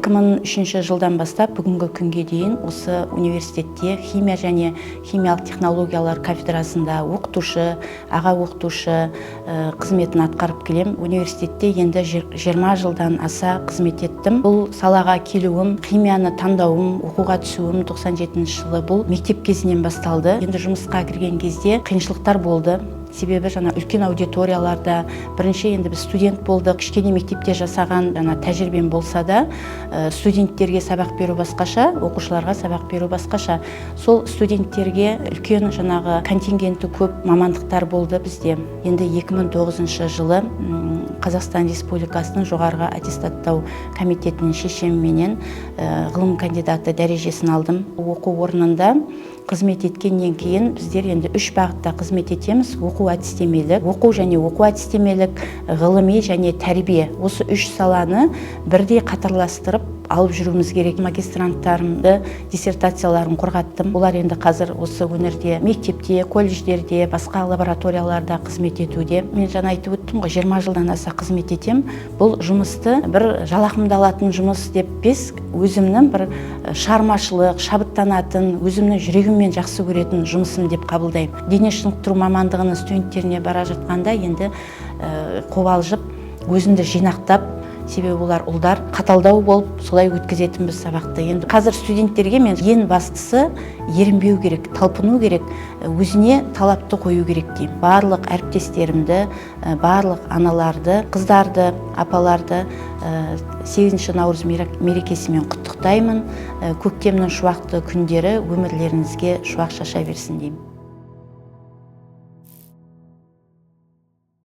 2003 жылдан бастап бүгінгі күнге дейін осы университетте химия және химиялық технологиялар кафедрасында оқытушы, аға оқытушы қызметін атқарып келем. Университетте енді 20 жылдан аса қызмет еттім. Бұл салаға келуім, химияны таңдауым, оқуға түсуім 97 жылы, бұл мектеп кезінен басталды. Енді жұмысқа кірген кезде қиыншылықтар болды, себебі жаңа үлкен аудиторияларда бірінші енді біз студент болдық. Кішкене мектепте жасаған жаңа тәжірибем болса да, студенттерге сабақ беру басқаша, оқушыларға сабақ беру басқаша. Сол студенттерге үлкен жаңағы контингенті көп мамандықтар болды бізде. Енді 2009 жылы Қазақстан Республикасының Жоғарғы аттестаттау комитетінің шешіміменен ғылым кандидаты дәрежесін алдым. Оқу орнында қызмет еткеннен кейін біздер енді үш бағытта қызмет етеміз: оқу әдістемелік, оқу және оқу әдістемелік, ғылыми және тәрбие. Осы үш саланы бірдей қатарластырып алып жүруіміз керек. Магистранттарымды диссертацияларын қорғаттым. Олар енді қазір осы өңірде мектепте, колледждерде, басқа лабораторияларда қызмет етуде. Мен жаңа айтып өттім ғой, 20 жылдан аса қызмет етем. Бұл жұмысты бір жалақымды алатын жұмыс деп емес, өзімнің бір шығармашылық, шабыттанатын, өзімнің жүрегіммен жақсы көретін жұмысым деп қабылдаймын. Дене шынықтыру мамандығының студенттеріне бара жатқанда енді қобалжып, өзімді жинақтап, себебі олар ұлдар, қаталдау болып, солай өткізетінбіз сабақты. Енді қазір студенттерге мен ең бастысы ерінбеу керек, талпыну керек, өзіне талапты қою керек деймін. Барлық әріптестерімді, барлық аналарды, қыздарды, апаларды 8 наурыз мерекесімен құттықтаймын. Көктемнің шуақты күндері өмірлеріңізге шуақ шаша берсін деймін.